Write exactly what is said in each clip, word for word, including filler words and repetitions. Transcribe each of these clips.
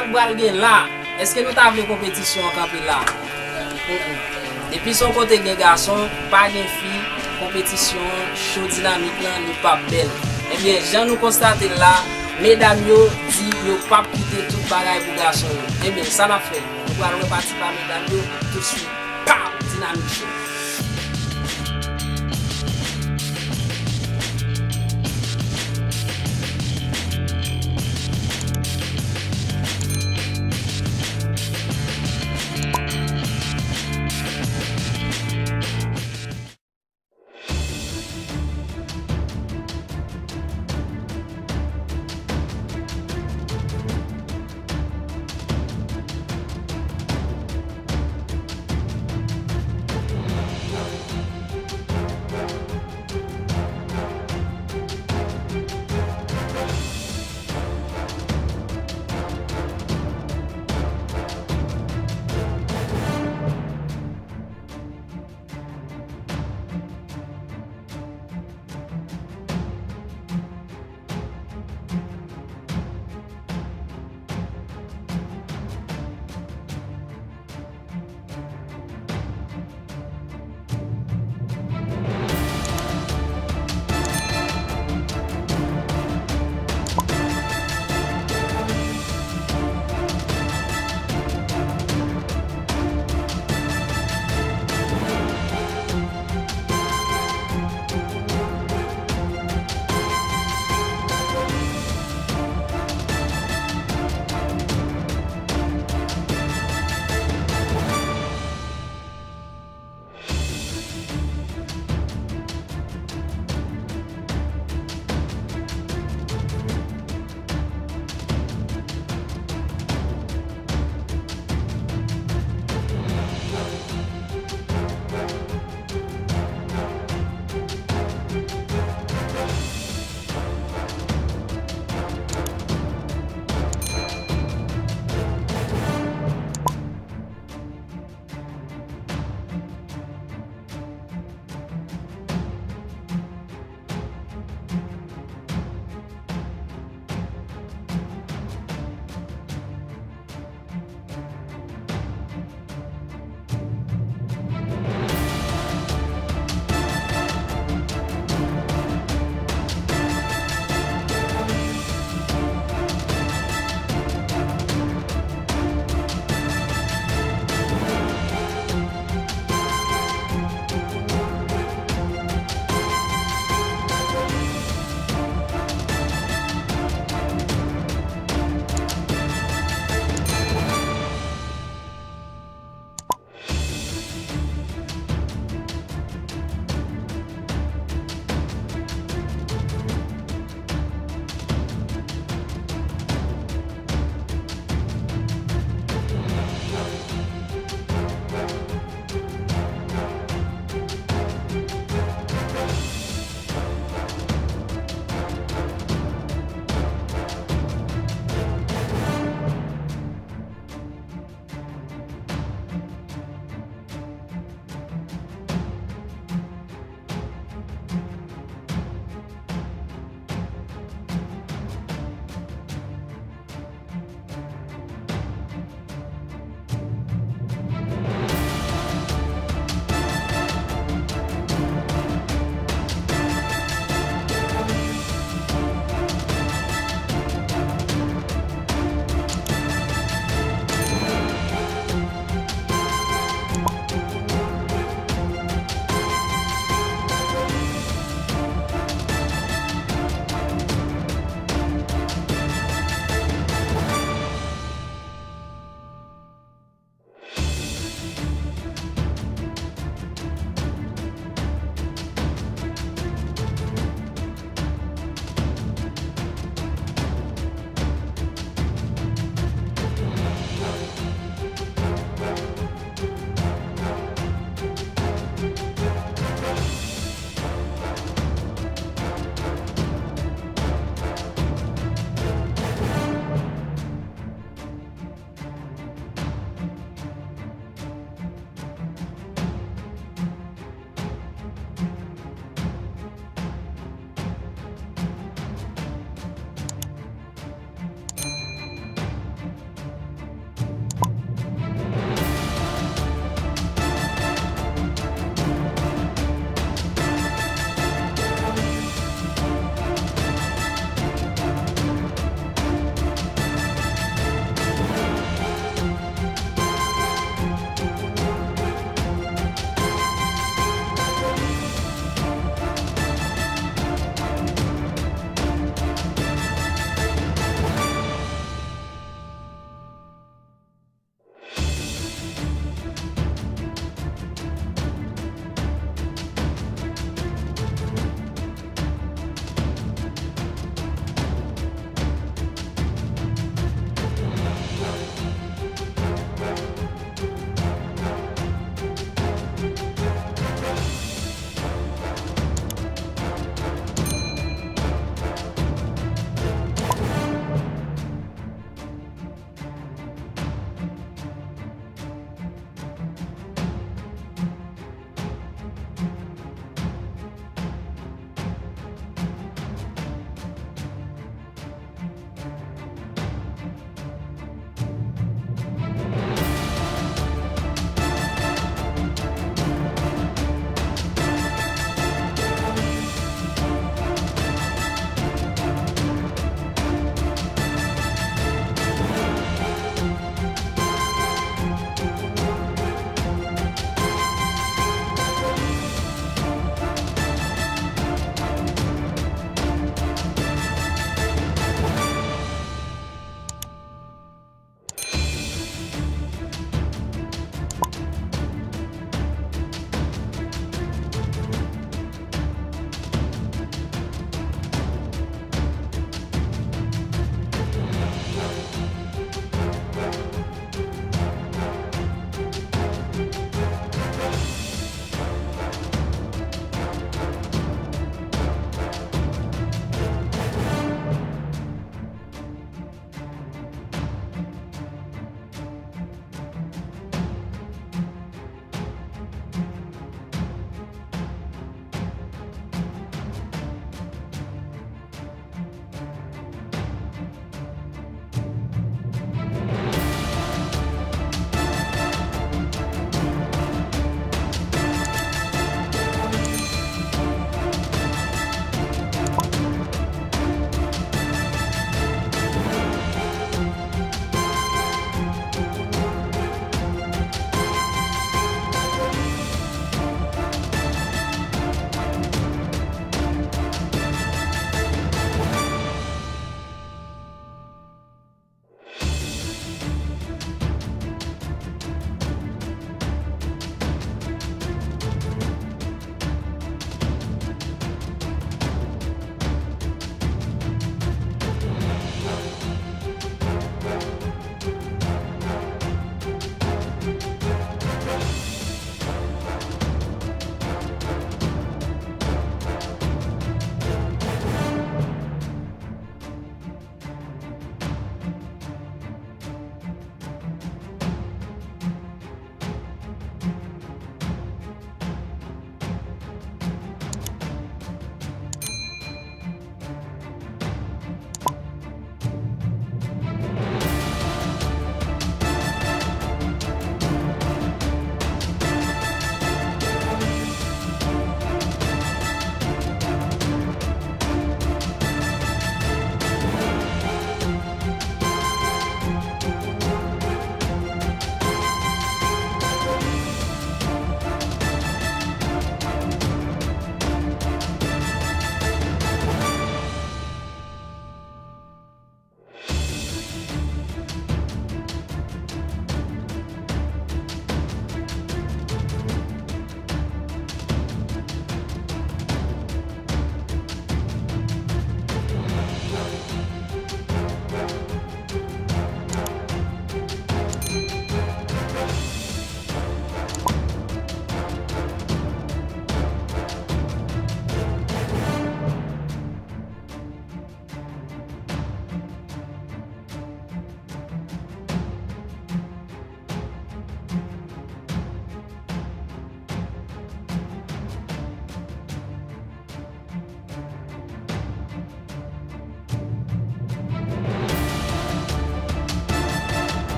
Sa k pral gen la? Èske nou ta vle konpetisyon an kanpe la? Mm-mm. Depi se yon kote gen gason, pa gen fi, konpetisyon an, show dinamik lan, li p ap bèl. Ebyen, jan nou konstate l la, medam yo di yo p ap kite tout bagay pou gason yo. Ebyen, sa n ap fè? Nou pral wè pati pa medam yo tousuit. Pow! Dinamik Show.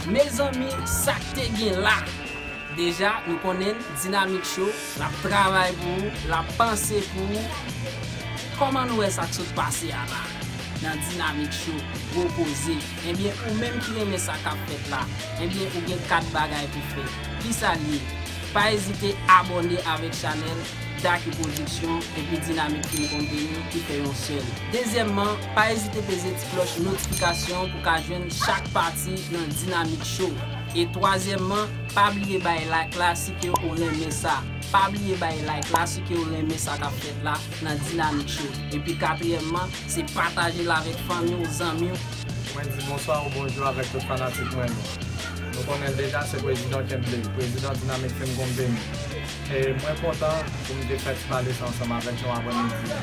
Mezanmi, sa k te gen la? Deja, nou konnen Dynamic Show, l ap travay pou ou, l ap panse pou ou. Kòman nou wè sa k sot pase a la? Nan Dynamic Show, gwo koze. Ebyen, ou menm ki renmen sa k ap fèt la, ebyen, ou gen kat bagay pou fè. Kisa l ye? Pa ezite abòne avèk chanèl Darky Production epi Dynamic Film Company ki fè yon sèl. Dezyèmman, pa ezite peze ti klòch notifikasyon pou ka jwenn chak pati nan Dynamic Show. E twazyèmman, pa bliye bay like la si ke ou renmen sa. Pa bliye bay like la si ke ou renmen sa k ap fèt la nan Dynamic Show. Epi katriyèmman, se pataje l avèk fanmi w, zanmi w. Mwen di bonswa ou bonjou avèk tout fanatik mwen yo. Nou konnen deja se prezidan Kenley, prezidan Dynamic Film Company. E mwen kontan pou m te fè ti pale sa ansanm avèk nou avan midi a.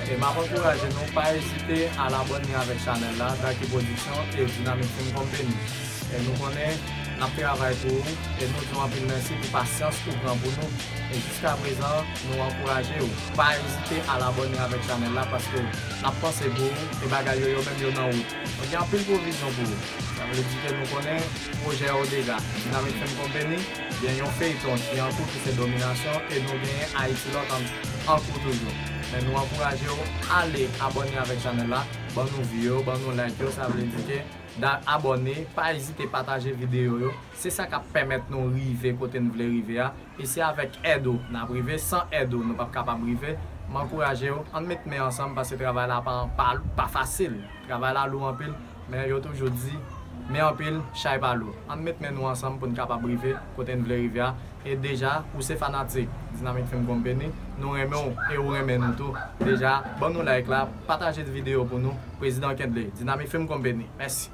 E m ap ankouraje nou, pa ezite al abòne avèk chanèl la, Darky Production e Dynamic Film Company. E nou konnen n ap travay pou ou, e nou di w anpil mèsi pou pasyans ou pran pou nou. E jiskaprezan, nou ankouraje w. Pa ezite al abòne avèk chanèl la, paske n ap panse pou ou, e bagay yo, yo menm yo nan wout. Nou gen anpil pwovizyon pou ou. Sa vle di ke nou konnen pwojè yo deja. Dynamic Film Company gen yon feyton ki an kou ki se Dominasyon e nou genyen Ayiti Lòk an, an kou toujou. Men nou ankouraje w ale abòne avèk chanèl la, ban nou view yo, ban nou like yo, sa vle di ke da abòne, pa ezite pataje videyo yo. Se sa k ap pèmèt nou rive kote n vle rive a. E se avèk èd ou n ap rive, san èd ou nou p ap kapab rive. M ankouraje w, ann met men ansanm paske travay la pa, pa, pa fasil. Travay la lou anpil, men yo toujou di, men anpil, chay pa lou. Ann met men nou ansanm pou n kapab rive kote n vle rive a. E deja, ou se fanatik Dynamic Film Company, nou renmen w e ou renmen nou tou. Deja, ban nou like la, pataje videyo pou nou. Prezidan Kenley, Dynamic Film Company. Mèsi.